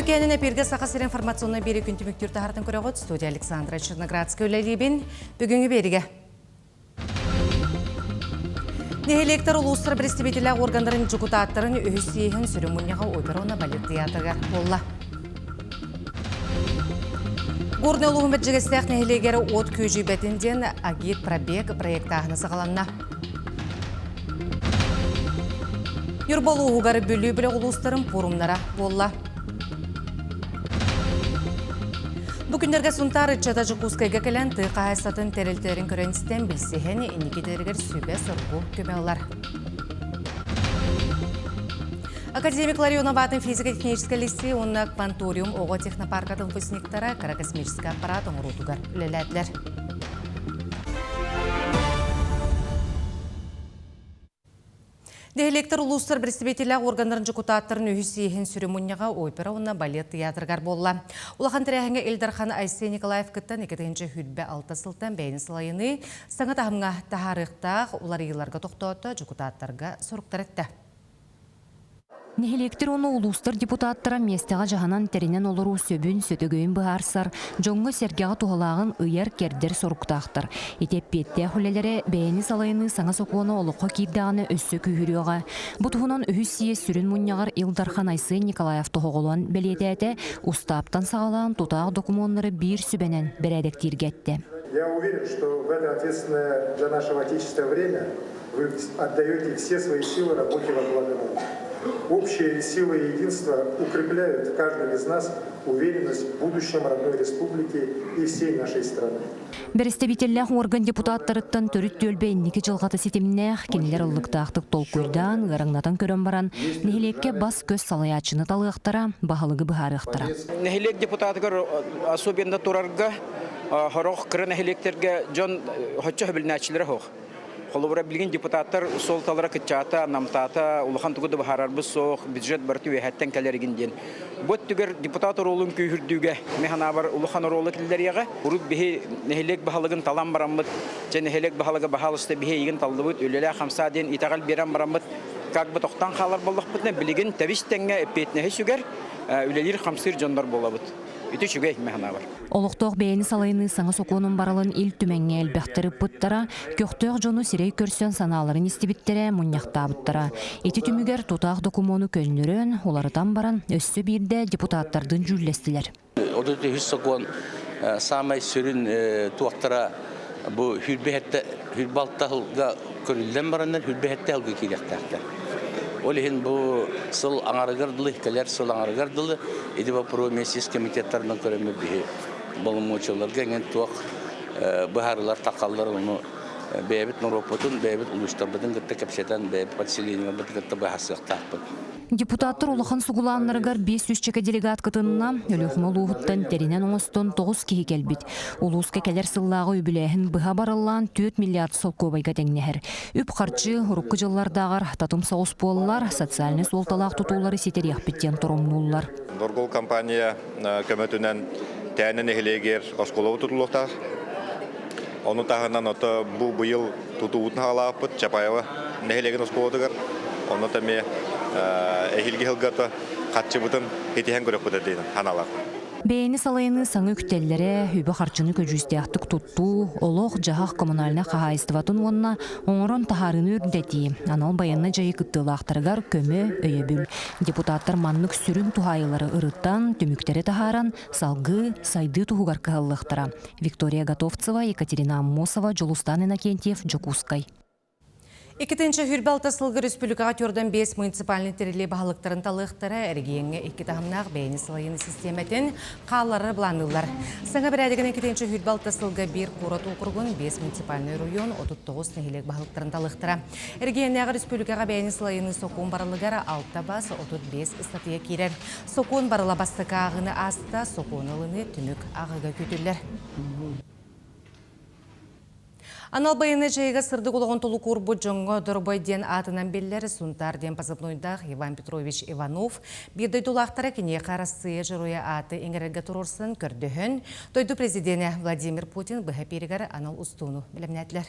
Үтүөкээнин эпиргэ Саха сирин информационнай биэри күн түмүктүүр таһаартан көрөҕүт. Студия Александра Черноградская үлэлиибин. Бүгүҥҥү биэригэ. Нэһилиэктэр улуустар представителях органнарын дьокутааттарын үһүс съеһин сүрүн мунньаҕа опера уонна балет театрыгар буолла. Горнай улууһун Бэрдьигэстээх нэһилиэгэр от күөдьүйбэтин диэн агит пробег проектааһына саҕаланна. Ньурба улууһугар Бүлүү бөлөх улуустарын пуорумнара буолла. Бу күннэргэ Сунтаар ыччата Дьокуускайга кэлэн тыа хаһаайыстыбатын тэрилтэлэрин көрөн-истэн билсиһэн инники идэлэригэр сүбэ-соргу көмө ылар. Академик Ларионов аатын физико-техническэй лицей уонна Кванториум оҕо технопаркатын выпускниктара кыра космическай аппарат оҥоруутугар үлэлээтилэр. Нэһилиэктэр улуустар представителлээх органнарын дьокутааттарын үһүс съеһин сүрүн мунньаҕа опера уонна балет театрыгар буолла. Улахан тэрээһиҥҥэ Ил Дархан Айсен Николаев кыттан 2026 сылтан бэйэни салайыныы саҥа таһымҥа таһаарыахтаах уларыйыыларга тохтоото, дьокутааттарга соруктар эттэ. Нэһилиэктэр уонна улуустар депутаттара миэстэҕэ дьаһанан тэринэн олоруу сөбүн, сөтөгөйүн быһаарсар, дьоҥҥо-сэргэҕэ туһалааҕын ыйар-кэрдэр соруктаахтар. Ити эппиэттээх үлэлэрэ бэйэни салайыныы саҥа сокуона олоххо киирдэҕинэ өссө күүһүрүөҕэ. Бу туһунан үһүс съезд сүрүн мунньаҕар Ил Дархан Айсен Николаев тоһоҕолоон бэлиэтээтэ, устааптан саҕалаан тутаах докумуоннары биир сүбэнэн бэрээдэктииргэ эттэ. Я уверен, что в это ответственное для нашего Отечества время Вы отдаете все свои силы работе во благо науки. Общие силы и единство укрепляют в каждом из нас уверенность в будущем родной республики и всей нашей страны. Бэрэстэбиитэллээх уорган депутаттарыттан төрүт түөлбэ инники дьылҕата ситимнээх, кинилэр ыллыктаахтык толкуйдаан, ыараҥнатан көрөн баран, нэһилиэккэ бас-көс салайааччыны талыахтара, баһылыгы быһаарыахтара. Нэһилиэк депутатыгар особенно турарга сорох кыра нэһилиэктэргэ дьон хоччо хөбүлнээччилэрэ суох. Холобура, билигин депутаттар суолталара кыччаата, намтаата, улахан тугу да быһаарарбыт суох, бюджет барыта үөһэттэн кэлэригин диэн. Бу өттүгэр депутат оруолун күүһүрдүүгэ мин санаабар улахан оруолу киллэриэҕэ. Урут биһи нэһилиэк баһылыгын талан бараммыт, дьэ нэһилиэк баһылыга баһаалыста биһи эйигин таллыбыт, үлэлээх хамсаа диэн итэҕэл биэрэн бараммыт, как бы тохтон хаалар буоллахпытына, билигин тэбис тэҥҥэ эппиэтинэһи сүгэр, үлэлиир-хамсыыр дьоннор буолабыт. Ити үчүгэй, мин санаабар. Олохтоох бэйэни салайыныы саҥа сокуонун барылын Ил Түмэҥҥэ элбэхтэр ыппыттара, көхтөөх дьону сирэй көрсөн санааларын истибиттэрэ, мунньахтаабыттара. Ити түмүгэр тутаах докумуону көннөрөн, уларытан баран, өссө биирдэ депутаттардыын дьүүллэстилэр. 33 сокуон саамай сүрүн туохтара бу 26 сылга көрүллэн бараннар 27 сылга киириэхтээхтэр. Ол иһин бу сыл аҥарыгар дылы, кэлэр сыл аҥарыгар дылы ити боппуруо сис комитеттарынан көрөммүт биһи боломуочуйаларга эҥин туох быһаарыылар таххаллар ону бэйэбит норуоппутун, бэйэбит улуустарбытын кытта кэпсэтэн, бэйэбит подселениеларбытын кытта быһаарсыахтаахпыт. Депутаттар улахан сугулааннарыгар 500 делегат кытынна, Өлүөхүмэ улууһуттан тэринэн оҥостон 9 киһи кэлбит. Улууска кэлэр сыллааҕы үбүлээһин быһа барыллаан 4 миллиард солкуобайга тэҥнэһэр. Үп-харчы урукку дьыллардааҕар татым соҕус буоллар, социальнай суолталаах тутуулары ситэриэхпит диэн торумнууллар. Норгол компания көмөтүнэн Тээнэ нэһилиэгэр оскуола тутулуохтаах. Ону таһынан ото бу быйыл тутуубутун хаалааппыт Чапаева нэһилиэгин оскуолатыгар. Онно эмиэ эһиилги сылга хаччыбытын итиһэн көрөхпүт диэн ханалар. Бэйэни салайыныы саҥа үктэллэрэ, үбү-харчыны көдьүүстээхтик туттуу, олох-дьаһах коммунальнай хаһаайыстыбатын уонна оҥорон таһаарыыны үрдэтии, анал байыаннай дьайыы кыттыылаахтарыгар көмө, өйөбүл. Депутаттар маннык сүрүн туһаайыылары ырытан, түмүктэри таһааран, салгыы сайдыы туһугар кыһаллыахтара. Виктория Готовцева, Екатерина Аммосова, Дьулустан Иннокентьев, Дьокуускай. 226 сылга республикаҕа төрдөн 5 муниципальнай тэриллии баһылыктарын талыахтара эрэгийиэҥҥэ икки таһымнаах бэйэни салайыны систиэмэтин хаалларар былаанныыллар. Саҥа бэрээдэгинэн 226 сылга биир куорат округун 5 муниципальнай оройуон 39 нэһилиэк баһылыктарын талыахтара. Эрэгийиэннээҕи республикаҕа бэйэни салайыныы сокуон барылыгар 6 бас 35 ыстатыйа киирэр. Сокуон барыла бастакы ааҕыыны ааста, сокуону ылыныы түмүк ааҕыыга күүтүллэр. Анал байыаннай дьайыыга сырдык олоҕун толукуурбут дьоҥҥо Дорбой диэн аатынан биллэр Сунтаар диэн позывнойдаах Иван Петрович Иванов биир дойдулаахтара киниэхэ Арассыыйа Дьоруойа ааты иҥэрэргэ туруорсан көрдөһөн, дойду президенэ Владимир Путин быһа эпииригэр анал устууну бэлэмнээтилэр.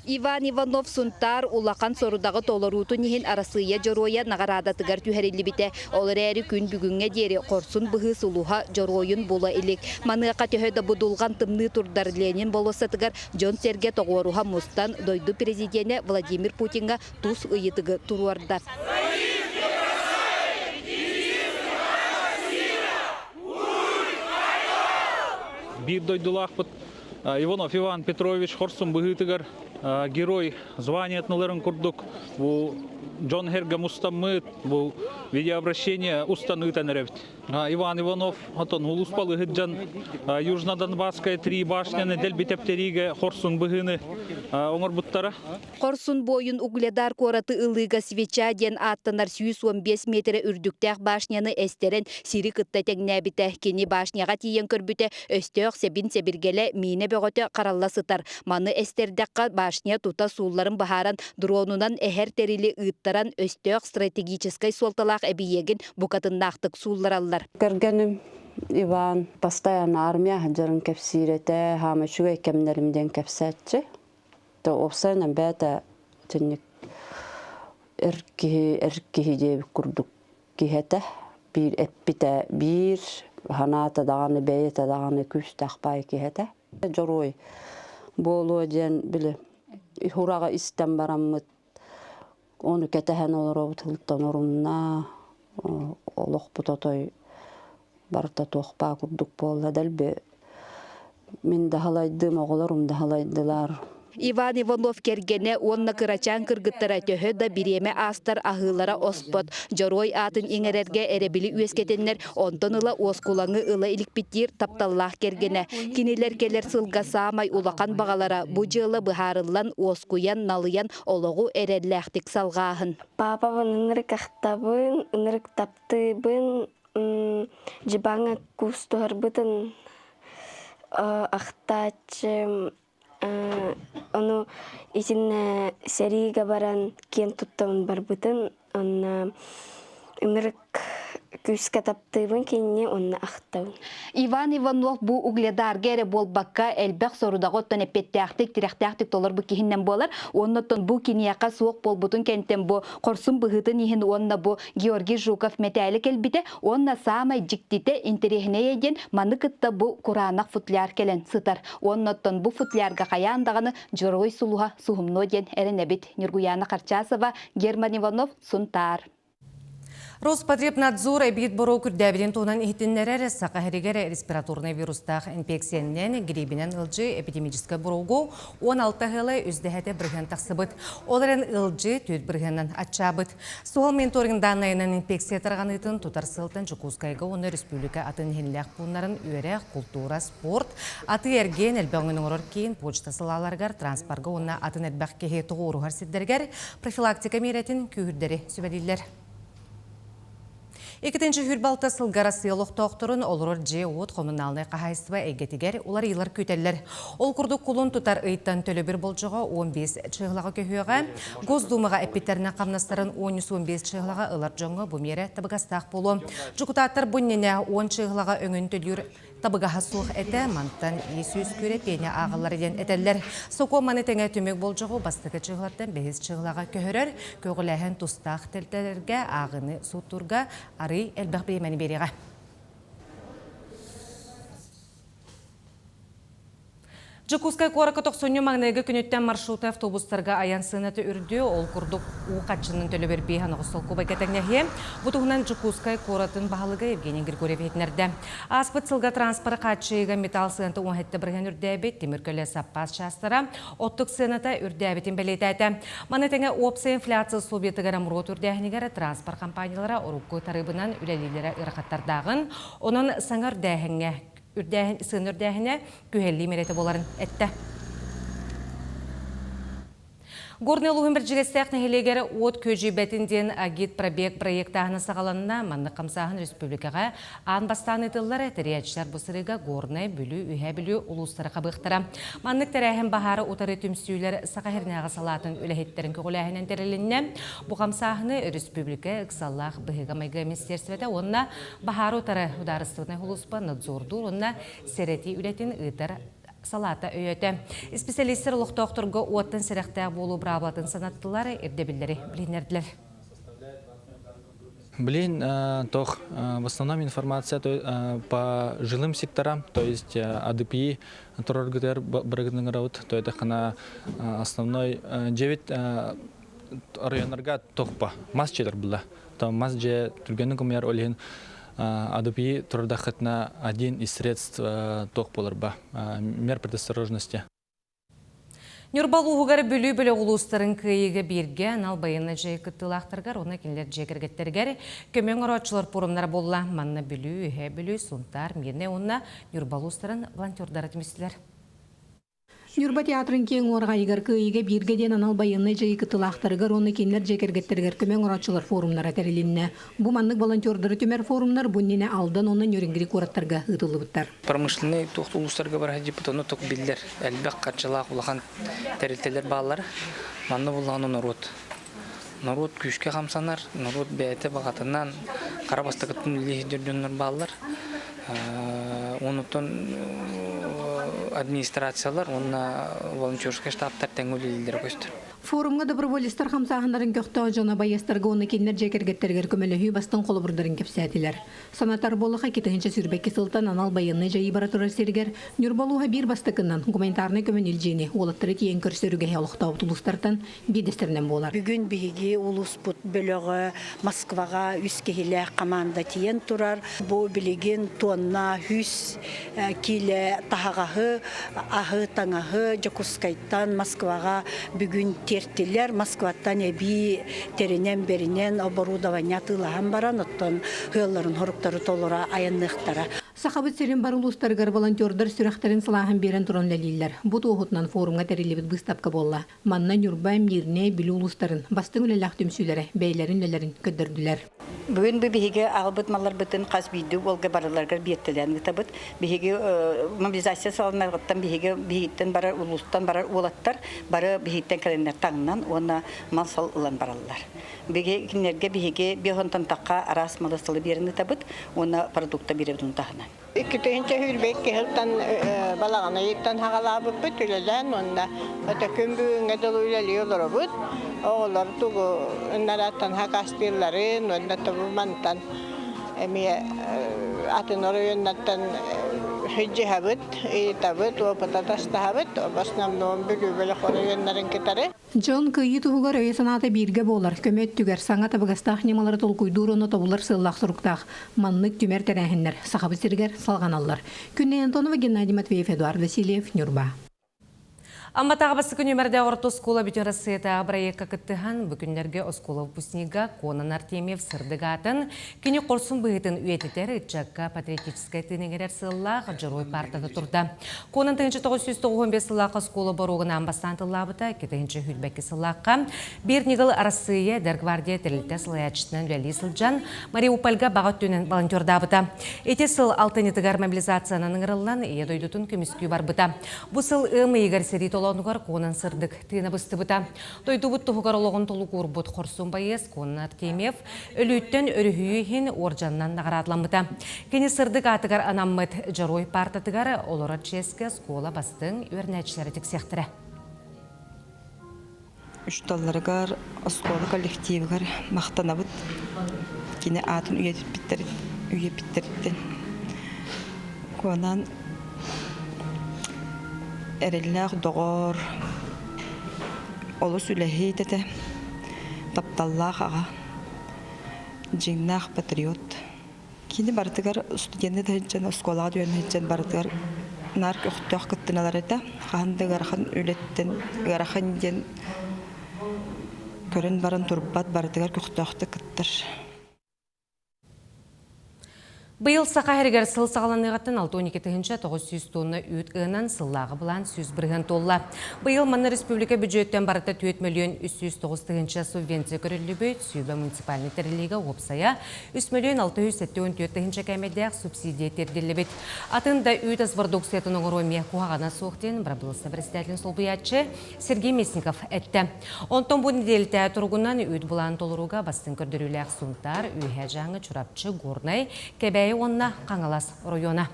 Иван Иванов Сунтаар улахан сорудаҕы толоруутун иһин Арассыыйа Дьоруойа наҕараадатыгар түһэриллибитэ. Ол эрээри күн бүгүҥҥэ диэри хорсун быһыы сулуһа дьоруойун була илик. Маныаха төһө да будулҕан тымныы турдар Ленин болуоссатыгар дьон-сэргэ тоҕуоруһа мустан дойду президенэ Владимир Путиҥҥа тус ыйытыгы туруорда. Биир дойдулаахпыт Иванов Иван Петрович хорсун быһыытыгар герой званиятын ыларын курдук бу дьон эргэ мустаммыт бу видеообращение устан ыытан эрэбит. Иван Иванов отон улуспал ыһыт дьон Южно-Донбасская три башняны дэлби тэптэриигэ хорсун быһыыны оҥорбуттара. Хорсун буойун Угледар куораты ылыыга свеча диэн ааттанар 115 миэтэрэ үрдүктээх башняны эстэрэн сири кытта тэҥнээбитэ. Кини башняҕа тиийэн көрбүтэ, өстөөх сэбин-сэбиргэлэ миинэ бөҕөтө харалла сытар. Маны эстэрдэххэ башня тута суулларын быһааран, дронунан эһэр тэрили ыыттаран, өстөөх стратегическай суолталаах эбийиэгин букатыннаахтык сууллараллар. Кэргэним Иван постоянно армия сылдьарын кэпсиир этэ, хаама үчүгэй кэмнэрим диэн кэпсээччи. Уопсайынан бэйэтэ итинник эр киһи эр киһи диэбит курдук киһи этэ. Биир эппитэ биир, санаата даҕаны бэйэтэ даҕаны күүстээх баай киһи этэ. Дьоруой буолуо диэн били ураҕа истэн бараммыт ону кэтэһэн олоробут сылтан орунна олохпут отой барыта туох баа курдук буолла дэлби мин да халайдым оҕолорум да халайдылар Иван Иванов кэргэнэ уонна кырачаан кыргыттара төһө да бириэмэ аастар аһыылара оспот, дьоруой аатын иҥэрэргэ эрэбили үөскэтэннэр, онтон ыла уоскулаҥы ыла иликпит диир тапталлаах кэргэнэ. Кинилэр кэлэр сылга саамай улахан баҕалара бу дьыала быһаарыллан, уоскуйан, налыйан олоҕу эрэллээхтик салҕааһын. Паапабын ынырык ахтабын, ынырык таптыыбын, дьыбаҥа куустуһарбытын ахтааччым ону итиннэ сэриигэ баран киэн туттабын барбытын онно ынырык күүскэ таптыыбын кинини уонна ахтабын. Иван Иванов бу Угледарга эрэ буолбакка элбэх сорудаҕы оттон эппиэттээхтик, тирэхтээхтик толорбут киһиннэн буолар. Уонна оттон бу киниэхэ суох буолбутун кэнтэн бу хорсун быһыытын иһин уонна бу Георгий Жуков мэтээлэ кэлбитэ уонна саамай дьиктитэ интэриэһинэйэ диэн маны кытта бу кураанах футляр кэлэн сытар. Уонна оттон бу футлярга хайаан даҕаны Дьоруой сулуһа суһумнуо диэн эрэнэбит. Ньургуйаана Харчасова, Герман Иванов, Сунтаар. Роспотребнадзор эбиит боруок үрдээбитин туһунан иһитиннэрэр Саха сиригэр респираторнай вирустаах инфекциянан грибинэн ылдьыы эпидемическай буругу 16 ыала үсдэһэтэ бырыһыан тахсыбыт. Ол эрэн ылдьыы 4 бырыһыанынан аччаабыт. Суһал мониторинг дааннайынан инфекция тарҕаныытын тутар сылтан Дьокуускайга уонна республика атын иһиллээх пууннарын үөрэх, култуура, спорт, атыы-эргиэн элбэх өҥөнү оҥорор киин, почта салааларыгар, транспорга уонна атын элбэх киһи тоҕуоруһар сирдэригэр профилактика миэрэтин күүһүрдэри сүбэлииллэр. Иккитинчи 26 сылга Россия олохтоохторун олорор дьиэ-уот хомунаалынай хаһаайыстыба эйгэтигэр уларыйыылар күүтэллэр. Ол курдук кулун тутар ыйтан төлөбүр болдьоҕо 15 чыһылаҕа көһүөҕэ. Госдумаҕа эппиттэринэн хамнастарын 13-15 чыһылаҕа ылар дьоҥҥо бу миэрэ табыгастаах буолуо. Дьокутааттар бу иннинэ 10 чыһылаҕа өҥүн төлүүр табыгаһа суох этэ, мантан 200 күрэ пиэнэ ааҕыллар диэн этэллэр. Сокуон маны тэҥэ түмүк болдьоҕу бастакы чыһылаттан бэһис чыһылаҕа көһөрөр, көҕүлээһин тустаах тэрилтэлэргэ ааҕыыны суоттуурга арыый элбэх бириэмэни биэриэҕэ. Дьокуускай куоракка тохсунньу маҥнайгы күнүттэн маршрутнай автобустарга айан сыаната үрдүө, ол курдук уу хаччынын төлөбүр 5 солкуобайга тэҥнэһиэ. Бу туһунан Дьокуускай куоратын баһылыга Евгений Григорьев иһитиннэрдэ. Ааспыт сылга транспоры хааччыйыыга металл сыаната 17% үрдээбит, тимир көлө саппаас чаастара, оттук сыаната үрдээбитин бэлиэтээтэ. Маны тэҥэ уопсай инфляция условиятыгар МРОТ үрдээһинигэр транспорт компаниялара урукку тарыыбынан үлэлииллэрэ ыарахаттардааҕын, онон саҥа үрдээһиҥҥэ үрдээһин сыана үрдээһинэ күһэллии мэрэтэ буоларын эттэ. Горнай улууһун Бэрдьигэстээх нэһилиэгэр уот күөдьүйбэтин диэн агит-пробег проектааһына саҕаланна. Маннык хамсааһын республикаҕа аан бастаан ыытыллар. Тэрийээччилэр бу сырыыга Горнай, Бүлүү, Үһээ Бүлүү улуустара хабыахтара. Маннык тэрээһин баһаары утары түмсүүлэр Саха сиринээҕи салаатын үлэһиттэрин көҕүлээһинэн тэрилиннэ. Бу хамсааһыны республика ыксаллаах быһыыга-майгыга министиэристибэтэ уонна Баһаары утары судаарыстыбаннай сулууспа надзордуур уонна сэрэтии үлэтин ыытар. салаата өйөөтө. Исписэлиистэр олохтоохторго уоттан сэрэхтээх буолуу быраабылатын санаттылар, ирдэбиллэри билиһиннэрдилэр. Блин, тох, в основном информация по жилым секторам, то есть АДПИ тураргытыгар барыгытыныгарабыт, то это хана основной 9 районнарга тохпа мас дьиэлэр булла. Там мас дьиэ түргэнник умуйар ол иһин АДПИ турардаххытына один из средств тох буоларба мер предосторожности. Ньурба улууһугар Бүлүү бөлөх улуустарын кыайыыга бииргэ анал байыаннай дьайыы кыттыылаахтарыгар уонна кинилэр дьиэ кэргэттэригэр көмө оҥорооччулар пуорумнара буолла. Манна Бүлүү, Үһээ Бүлүү, Сунтаар, Миирнэй уонна Ньурба улуустарын волонтердара түмүстүлэр. Ньурба театрын киэҥ уораҕайыгар Кыайыыга бииргэ диэн анал байыаннай дьайыы кыттыылаахтарыгар уонна кинилэр дьиэ кэргэттэригэр көмө оҥорооччулар форумнара тэрилиннэ. Бу маннык волонтердары түмэр форумнар бу иннинэ Алдан уонна Нерюнгри куораттарга ыытыллыбыттар. Промышленнай туох улуустарга барар дьиппит ону тук биллэр. Элбэх харчылаах улахан тэрилтэлэр бааллар. Манна буллаҕына норуот. Норуот күүскэ хамсанар, норуот бэйэтэ баҕатынан хара бастакыттан үлэлии сылдьар дьоннор бааллар. Онуттан администрациялар уонна волонтерскай штабтар тэҥҥэ үлэлииллэрэ көстөр. Форумҥа доброволецтар хамсааһыннарын көхтөөх дьоно байыастарга уонна кинилэр дьиэ кэргэттэригэр көмөлөһүү бастыҥ холобурдарын кэпсээтилэр. Санатар буоллахха, 2022 сылтан анал байыаннай дьайыы бара турар сиригэр Ньурба улууһа биир бастакынан гуманитарнай көмөнү илдьиини уолаттары тиийэн көрсөр үгэһи олохтообут улуустартан биирдэстэринэн буолар. Бүгүн биһиги улууспут бөлөҕө Москваҕа үс киһилээх команда тиийэн турар. Бу билигин туонна үс киилэ таһаҕаһы, аһы, таҥаһы Дьокуускайтан Москваҕа бүгүн тиэртилэр. Москваттан эбии тэринэн-бэринэн оборудование атыылаһан баран, оттон ыалларын хоруктары толоро айанныахтара. Сахабыт сирин бары улуустарыгар волонтердар сүрэхтэрин сылааһын биэрэн туран үлэлииллэр. Бу туоһутунан форумҥа тэриллибит быыстапка буолла. Манна Ньурба, Мирнэй, Бүлүү улуустарын бастыҥ үлэлээх түмсүүлэрэ бэйэлэрин үлэлэрин көрдөрдүлэр. Бүгүн бу биһиги аҕалбыт малларбытын хас биирдии уолга барыларыгар биэртэлээн ыытабыт. Биһиги мобилизация саҕаланарыттан биһиги биһигиттэн барар улуустан барар уолаттар бары биһигиттэн кэлэннэр таҥнан уонна мал-сал ылан бараллар. Биһиги кинилэргэ биһиги биэс тахха араас малы-салы биэрэн ыытабыт уонна продукта биэрэбит таһынан. Иккитинчи сүүрбэ сылтан балаҕан ыйыттан хаҕалаабыппыт үлэлээн уонна это күн бүгүҥҥэ дылы үлэлии олоробут. Оҕолор тугу ыннарааттан хакастыылларын уонна тобу мантан эмиэ атын оройуоннартан сылдьыһабыт, ыйытабыт, опыт атастаһабыт. В основном Бүлүү бөлөх оройуоннарын кытары. Дьон кыайыы туһугар өйө-санаата бииргэ буолар, көмө өттүгэр саҥа табыгастаах ньымалары толкуйдуур уонна тобулар сыаллаах-соруктаах маннык түмэр тэрээһиннэр Сахабыт сиригэр салҕаналлар. Күннэй Антонова, Геннадий Матвеев, Эдуард Васильев, Ньурба. Амматааҕы бастакы нүөмэрдээх орто оскуола бүтүн Россиятааҕы бырайыакка кыттыһан, бу күннэргэ оскуола выпускнига Конан Артемьев сырдык аатын, кини хорсун быһыытын үйэтитэр ыччакка патриотическай тыын иҥэрэр сыаллаах Дьоруой паартата турда. Конан 1995 сыллаахха оскуола боруогун аан бастаан тыллаабыта, 2022 сыллаахха Биир ньыгыл Арассыыйа Эдэр гвардия тэрилтэ салайааччытынан үлэлии сылдьан, Мариупольга баҕа өттүнэн волонтердаабыта. Ити сыл алтынньытыгар мобилизациянан ыҥырыллан, Ийэ дойдутун көмүскүү барбыта. Бу сыл ыам ыйыгар сэрии толоонугар Конан сырдык тыына быстыбыта. Дойдубут туһугар олоҕун толук уурбут хорсун байыас Конан Артемьев өлүүттэн өрүһүйүү иһин уордьанынан наҕараадаламмыта. Кини сырдык аатыгар анаммыт Дьоруой паартатыгар олорор чиэскэ оскуола бастыҥ үөрэнээччилэрэ тиксиэхтэрэ. Учууталларыгар, оскуола коллективыгар махтанабыт. Кини аатын үйэппиттэриттэн. Куонан эрэллээх доҕор, олус үлэһит этэ, тапталлаах аҕа, дьиҥнээх патриот. Кини барытыгар студенты да сылдьан, оскуолаҕа да үөрэнэ сылдьан барытыгар наар көхтөөх кыттыналар этэ. Хаһан да ыарахан үлэттэн, ыарахан диэн көрөн баран турбат, барытыгар көхтөөхтүк кыттар. Быйыл Саха сиригэр сыл саҕаланыаҕыттан 62 900 тонна үүт ыанан сыллааҕы былаан 100% туолла. Быйыл манна республика бюджеттэн барыта 4 миллион 309 тыһыынча субвенция көрүллүбүт, сүүбэ муниципальнай тэриллиигэ уопсайа 3 миллион 674 тыһыынча кээмэйдээх субсидия тиэрдиллибит. Атын да үүт ас бородууксуйатын оҥоруу эмиэ куһаҕана суох диэн бырабыылыста председателин солбуйааччы Сергей Местников эттэ. Онтон бу нэдиэлэтэ туругунан үүт былаан толорууга бастыҥ көрдөрүүлээх Сунтаар, Үөһээ Дьааҥы, Чурапчы, Горнай, Кэбээйи уонна Хаҥалас оройуона.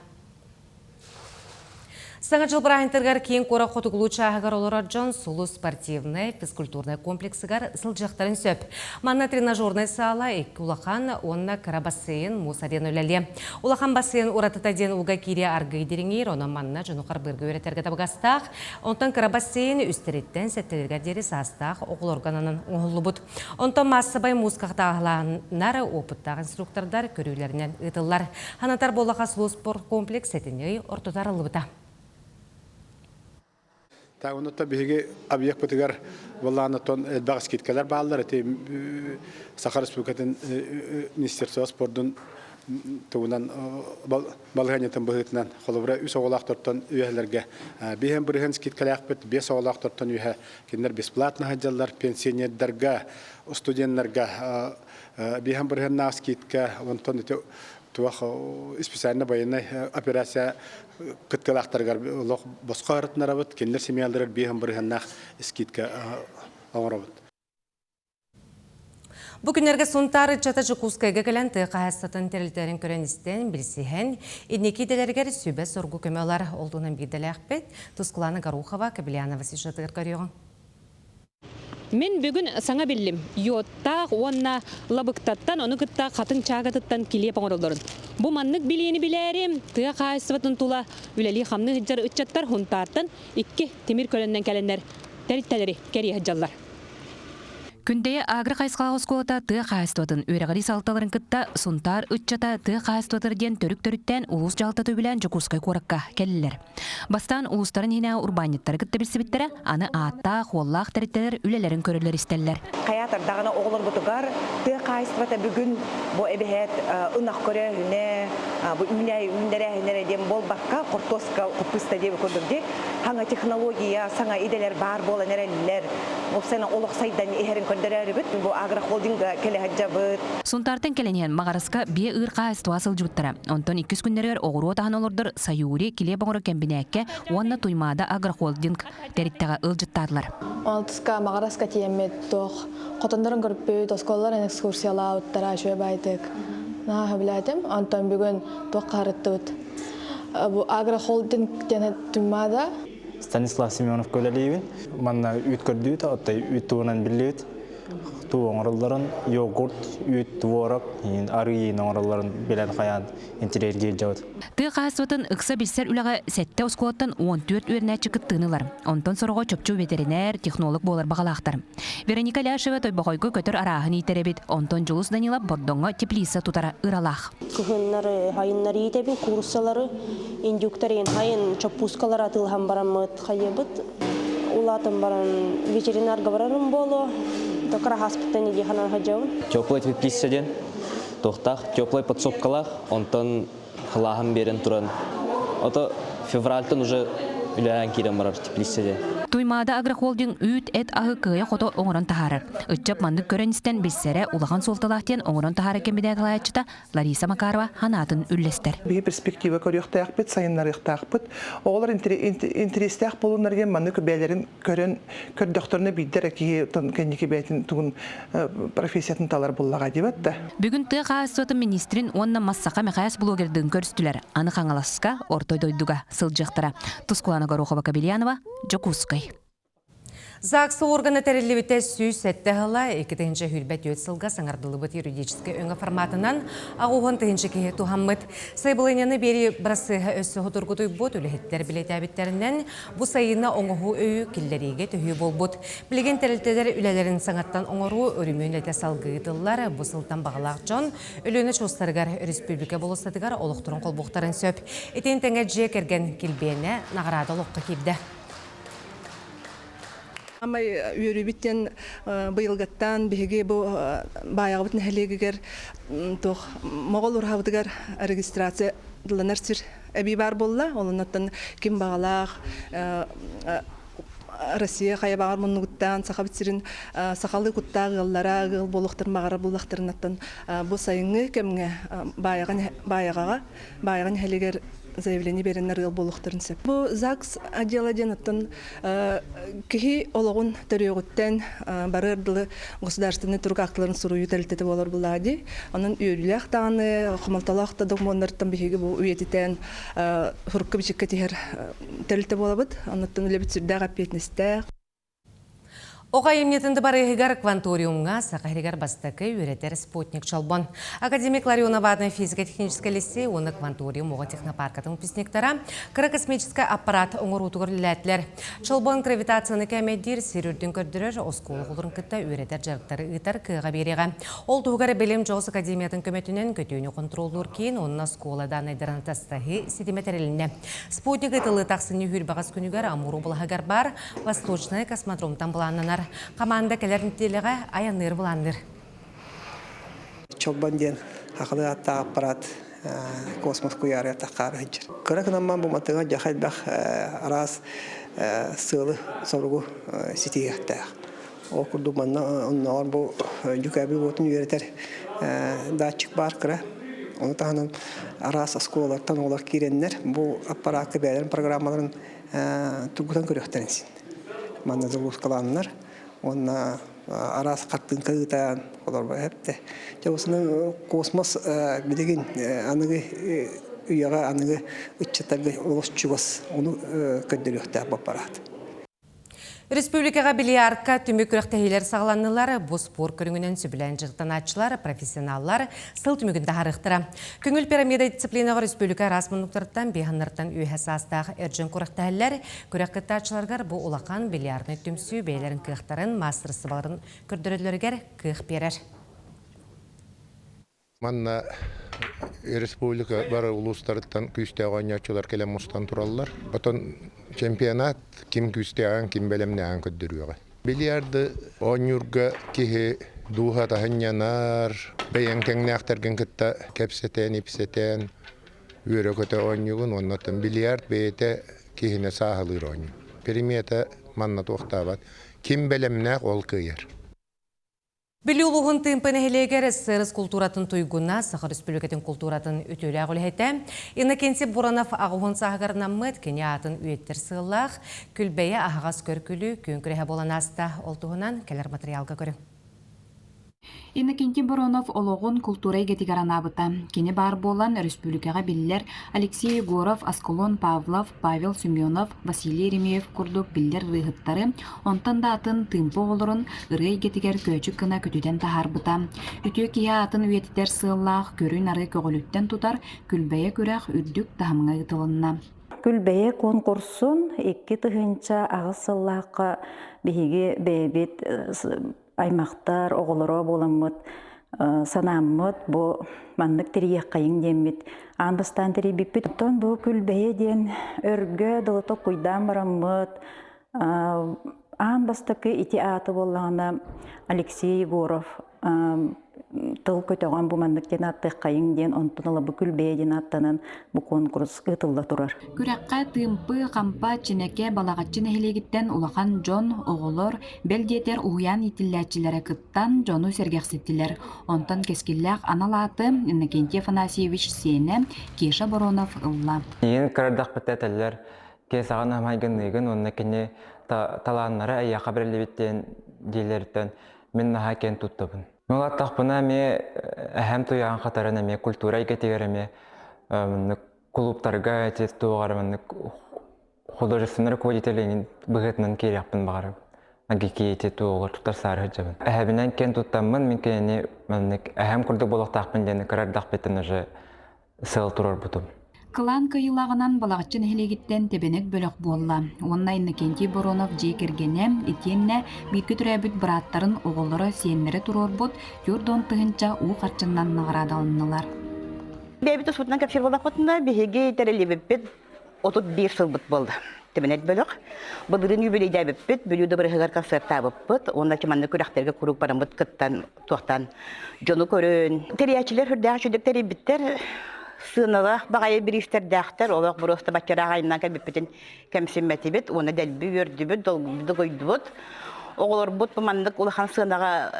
Саҥа дьыл бырааһынтарыгар киин куорат хотугулуу чааһыгар олорор дьон Сулус спортивнай физкультурнай комплексыгар сылдьыахтарын сөп. Манна тренажернай саала икки улахан уонна кыра бассейн муус арена үлэлиэ. Улахан бассейн уратыта диэн ууга киириэ аргыый дириҥиир, онон манна дьону харбыырга үөрэтэргэ табыгастаах. Онтон кыра бассейн үстэриттэн сэттэлэригэр диэри саастаах оҕолорго ананан оҥоһуллубут. Онтон маассабай мууска хатааһылааннар опыттаах инструктордар көрүүлэринэн ыытыллар. Ханатар буоллаха спорт комплекс сэтинньи ый ортото арыллыбыта. Онуттан биһиги объекпытыгар былаанаттан элбэх скидкалар бааллар. Ити Саха Республикатын Министерство спордун тугунан балаһыанньатын быһыытынан холобура үс оҕолоохтортон үөһэлэргэ биэһэн бырыһыан скидкалаахпыт, биэс оҕолоохтортон үөһэ кинилэр бесплатно сылдьаллар, пенсионердарга, студеннарга биэһэн бырыһыаннаах скидка, онтон ити туох специально военнай операция кыттыылаахтарыгар олох босхо арытынарабыт, кинилэр семьяларыгар биэһэн бырыһыаннаах скидка оҥоробут. Бу күннэргэ Сунтаар ыччата Дьокуускайга кэлэн тыа хаһаайыстыбатын тэрилтэлэрин көрөн-истэн, билсиһэн, инники идэлэригэр сүбэ-соргу көмө ылар. Ол туһунан биирдэлээхпит Тускулаана Горохова, Кобельянова сюжетыгар көрүөҕүҥ. Мин бүгүн саҥа биллим. Йодтаах уонна лабыктаттан, ону кытта хатыҥ чаагатыттан килиэп оҥороллорун. Бу маннык билиини билээри, тыа хаһаайыстыбатын тула үлэлии-хамныы сылдьар ыччаттар Һунтаартан икки тимир көлөннөн кэлэннэр тэрилтэлэри кэрийэ сылдьаллар. Күндэйэ агро хайысхалаах оскуолата тыа хаһаайыстыбатын үөрэҕирии салалталарын кытта Сунтаар ыччата тыа хаһаайыстыбатыгар диэн төрүк-төрүттээн улуус дьаһалтата үбүлээн Дьокуускай куоракка кэллилэр. Бастаан улуустарын иһинээҕи урбаанньыттары кытта билсибиттэрэ, аны ааттаах, уоллаах тэрилтэлэр үлэлэрин көрөллөр-истэллэр. Хайаатар даҕаны оҕолорбутугар тыа хаһаайыстыбата бүгүн бу эбэһээт ынах көрөөһүнэ, бу үүнээйи үүннэрээһинэ эрэ диэн буолбакка, хортуоска, хаппыыста диэбит курдук дии, саҥа технология, саҥа идэлэр баар буолан эрэллэр. Уопсайынан олох сайдан иһэрин көрдөрөөрүбүт бу агрохолдинга кэлэ сылдьабыт. Сунтаартан кэлэн иһэн Маҕараска биэ ыыр хаһаайыстыбаҕа сылдьыбыттара. Онтон иккис күннэригэр оҕуруот аһын олордор Саюри килиэп оҥорор кэмбинээккэ уонна Туймаада агрохолдинг тэрилтэҕэ ыалдьыттаатылар. Алтыска Маҕараска тиийэммит туох хотоннорун көрбүт, оскуолаларын экскурсиялаабыттара үчүгэй баайдык. Наһаа сөбүлээтим. Онтон бүгүн туох хаһарыттыбыт. Бу агрохолдинг диэн Туймаада Станислав Семенов үлэлиибин. Манна үүт көрдүүт, оттой үүт туһунан биллибит. Туу оҥороллорун, йогурт, үүт, творог, арыы оҥороллорун билэн хайаан интириэргиир дьабыт. Тыа хаһаайыстыбатын ыкса билсэр үлэҕэ сэттэ оскуолаттан 14 үөрэнээччи кыттыыны ылар. Онтон сороҕо чопчу ветеринар, технолог буолар баҕалаахтар. Вероника Ляшева Тойбохойго көтөр арааһын иитэр эбит, онтон Дьулус Данилов Бордоҥҥо теплица тутара ыралаах. Кыһыннары, хайыннары иитэбин, кууруссалары, индюктар иһин хайын чоппуускалары атыылаһан бараммыт хайыбыт. Улаатан баран ветеринарга барарым буолуо. Токара хаспыттан иди ханан хадьабын. Теплый теплица диэн туохтаах, теплай подсобкалаах, онтон халааһын биэрэн туран, ото февральтан уже үлэлээн киирэн барар теплица диэн. Туймаада агрохолдинг үүт, эт аһы кыайа-хото оҥорон таһаарар. Ыччат маннык көрөн-истэн билсэрэ улахан суолталаах диэн оҥорон таһаарар кэмбинээт салайааччыта Лариса Макарова санаатын үллэстэр. Биһи перспектива көрүөхтээхпит, сайыннарыахтаахпыт. Оҕолор интэриэстээх буолуннар диэн маннык бэйэлэрин көрөн көрдөхтөрүнэ биирдэ эрэ киһи кэнники бэйэтин тугун профессиятын талар буллаҕа диэбэт да. Бүгүн тыа хаһаайыстыбатын министрин уонна Массаха Мэхээс блогердыын көрүстүлэр. Аны Хаҥаласка, Орто дойдуга сылдьыахтара. Тускулана Горохова-Кобельянова, Дьокуускай. ЗАГС органа тэриллибитэ 107 сыла 2024 сылга саҥардыллыбыт юридическай өҥө форматынан аҕуһун тыһыынча киһи туһаммыт. Сайабылыанньаны биэрии бырассыаһа өссө судургутуйбут үлэһиттэр билэтээбиттэринэн бу сайына оҥоһуу өйү киллэриигэ төһүү буолбут. Билигин тэрилтэлэр үлэлэрин саҥаттан оҥоруу өрөмүөн үлэтэ салгыы ыытыллар. Бу сылтан баҕалаах дьон Өлүөнэ очуостарыгар республика болуоссатыгар олохторун холбуохтарын сөп. Итини тэҥэ дьиэ кэргэн килбиэнэ наҕараада олоххо киирдэ. Амай үөрүүбүт диэн быйылгаттан биһиги бу Баайаҕабыт нэһилиэгигэр туох Моҕол ураһабытыгар регистрация дыланар сир эбии баар буолла. Олоннортон ким баҕалаах Россия хайа баҕар муннугуттан Сахабыт сирин сахалыы куттаах ыаллара ыал буолуохтарын баҕарар буллахтарынаттан бу сайыҥҥы кэмҥэ Баайаҕа Баайаҕаҕа Баайаҕа нэһилиэгэр заявление береннер ыал буолуохтарын сөп. Бу ЗАГС отдела диэн оттон киһи олоҕун төрүөҕүттэн барыар дылы государственный турук актыларын суруйуу тэрилтэтэ буолар булаа дии. Онон үөрүүлээх даҕаны, хомолтолоох да докумуоннартан биһиги бу үйэтитэн сурукка бичиккэ тиһэр тэрилтэ буолабыт. Оннуттан үлэбит сүрдээх эппиэтинэстээх. Оҕо айымньытын дыбарыаһыгар Кванториумҥа Саха сиригэр бастакы үөрэтэр спутник Чолбон. Академик Ларионов аатынан физико-техническэй лицей уонна Кванториум оҕо технопаркатын выпускниктара кыра космическай аппарат оҥоруутугар үлэлээтилэр. Чолбон гравитацияны кээмэйдиир сир үрдүн көрдөрөр оскуола оҕолорун кытта үөрэтэр дьарыктары ыытар кыаҕа биэриэҕэ. Ол туһугар Билим дьоҕус академиятын көмөтүнэн көтүүнү хонтуруоллуур киин уонна оскуола дааннайдарын атастаһыы ситимэ тэрилиннэ. Спутник ытылыы тахсынньы сүүрбэҕэс күнүгэр Амур облаһыгар баар Восточная космодромтан былааннанар. Хамаанда кэлэр нэдиэлэҕэ айанныыр былаанныыр. Чолбон диэн хахылыы аттаах аппарат космос куйаарыгар таххаары сылдьар. Кыра гынан бу матыга дьаха элбэх араас сыалы соругу ситиһиэхтээх. Ол курдук манна оннооҕор бу дьүкээбил уотун үөрэтэр датчик баар кыра. Ону таһынан араас оскуолалартан оҕолор киирэннэр бу аппараакка бэйэлэрин программаларын тургутан көрүөхтэрин син. Манна загрузкалааннар уонна араас хартыынка ыытан олорбо эптэ. Дьэ осунан космос билигин аныгы үйэҕэ аныгы ыччаттарга олус чугас ону көрдөрүөхтээх бу аппарат. Республикаҕа бильярдка түмүк күрэхтэһиилэр саҕаланнылар. Бу спорт көрүҥүнэн сөбүлээн дьарыктанааччылар, профессионаллар сыл түмүгүн таһаарыахтара. Көҥүл пирамида дисциплинаҕа республика араас муннуктарыттан биһаннартан үөһэ саастаах эр дьон күрэхтэһэллэр. Күрэх кыттааччыларыгар бу улахан бильярднай түмсүү бэйэлэрин кыахтарын, маастарыстыбаларын көрдөрөллөрүгэр кыах биэрэр. Манна республика бары улуустарыттан күүстээх оонньооччулар кэлэн мустан тураллар. Оттон чемпионат ким күүстээҕин, ким бэлэмнээҕин көрдөрүөҕэ. Бильярды оонньуурга киһи дууһата сынньанар, бэйэҥ тэҥнээхтэргин кытта кэпсэтэн-ипсэтэн, үөрэ-көтө оонньуугун уонна оттон бильярд бэйэтэ киһини сааһылыыр оонньуу. Примета манна туохтаабат. Ким бэлэмнээх ол кыайар. Бүлүү улууһун Тыымпы нэһилиэгэр СССР култууратын туйгуна, Саха Республикатын култууратын үтүөлээх үлэһитэ Иннокентий Буранов аҕыһын сааһыгар наммыт, кини аатын үйэттэр сыаллаах Күлбэйэ аһаҕас көркүлүү күөн күрэһэ буолан ааста. Ол туһунан кэлэр материалга көрүҥ. Иннокентий Боронов олоҕун култуура эйгэтигэр анаабыта. Кини баар буолан, өрөспүүбүлүкэҕэ биллэр Алексей Егоров, Аскалон Павлов, Павел Семенов, Василий Еремеев курдук биллэр ырыаһыттары, онтон да атын тыымпы оҕолорун ырыа эйгэтигэр көөчүк гына көтүтэн таһаарбыта. Үтүө киһи аатын үйэтитэр сыаллаах көрү-нары көҕүлүттэн тутар Күлбэйэ күрэх үрдүк таһымҥа ыытылынна. Күлбэйэ куонкурсун 2008 сыллаахха биһиги бэйэбит аймахтар, оҕолоро буоламмыт санааммыт бу маннык тэрийиэххэйиҥ диэммит аан бастаан тэрийбиппит. Оттон бу Күлбэйэ диэн өргө дылы токкуйдаан бараммыт аан бастакы ити ааты буоллаҕына Алексей Егоров тыл көтөҕөн бу маннык диэн ааттыаххайыҥ диэн онтон ыла бу Күлбэйэ диэн ааттанан бу куонкурус ыытылла турар. Күрэххэ Тыымпы, Хампа, Чинэкэ, Балаҕаччы нэһилиэгиттэн улахан дьон, оҕолор, бэл диэтэр уһуйаан иитиллээччилэрэ кыттан дьону сэргэхситтилэр. Онтон кэскиллээх анал ааты Иннокентий Афанасьевич сиэнэ Кеша Боронов ылла. Иин кырардахпыт этэллэр, киэсэҕин амайгынныыгын уонна кини талааннара эйиэхэ бэриллибит диэн дииллэриттэн мин наһаа киэн туттабын. Улааттахпына эмиэ эһэм туйаҕын хатаран эмиэ культура эйгэтигэр эмиэ маннык кулууптарга эти туох эрэ маннык художественный руководитель быһыытынан киириэхпин баҕарабын. Агикиити туоҕугар туттарсаары сылдьабын. Эһэбинэн киэн туттаммын мин кинини маннык эһэм курдук буолуохтаахпын диэн кыра эрдэхпиттэн уже сыал туруорбутум. Кылаан кыайыылааҕынан Балаҕаччы нэһилиэгиттэн Тэбэнэк бөлөх буолла уонна Иннокентий Боронов дьиэ кэргэнэ итиэннэ бииргэ төрөөбүт бырааттарын оҕолоро сиэннэрэ туруорбут 40 000 уу харчынан наҕараадаланнылар. Бэйэбит тусбутунан кэпсиир буоллахпытына, биһиги тэриллибиппит 31 сылбыт буолла. Тэбэнэт бөлөх. Былырыын юбилейдээбиппит, Бүлүү дыбарыһыгар концертаабыппыт уонна маннык күрэхтэргэ куруук бараммыт кыттан туохтан дьону көрөн. Тэрийээччилэр сүрдээх үчүгдүк тэрийбиттэр. Сыаналаах баҕайы бириистэрдээхтэр. Олох боруоста баччараах айаннаан кэлбиппитин кэмсиммэтибит уонна дэлби үөрдүбүт, долгуйдубут. Оҕолорбут бу маннык улахан сыанаҕа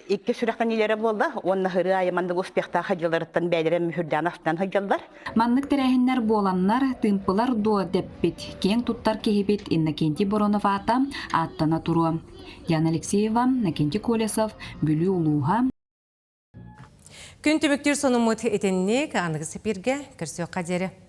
икки сүрэхтэниилэрэ буолла уонна ырыа айы маннык успехтаах сылдьалларыттан бэйэлэрэ мүһүрдээн астынан сылдьаллар. Маннык тэрээһиннэр буоланнар, тыымпылар дуо дэппит, киэҥ туттар киһибит Иннокентий Боронов аата ааттана туруо. Яна Алексеева, Иннокентий Колесов, Бүлүү улууһа. Күн түмүктүүр сонуммут итинник аныгы сипиргэ көрсүөххэ диэри.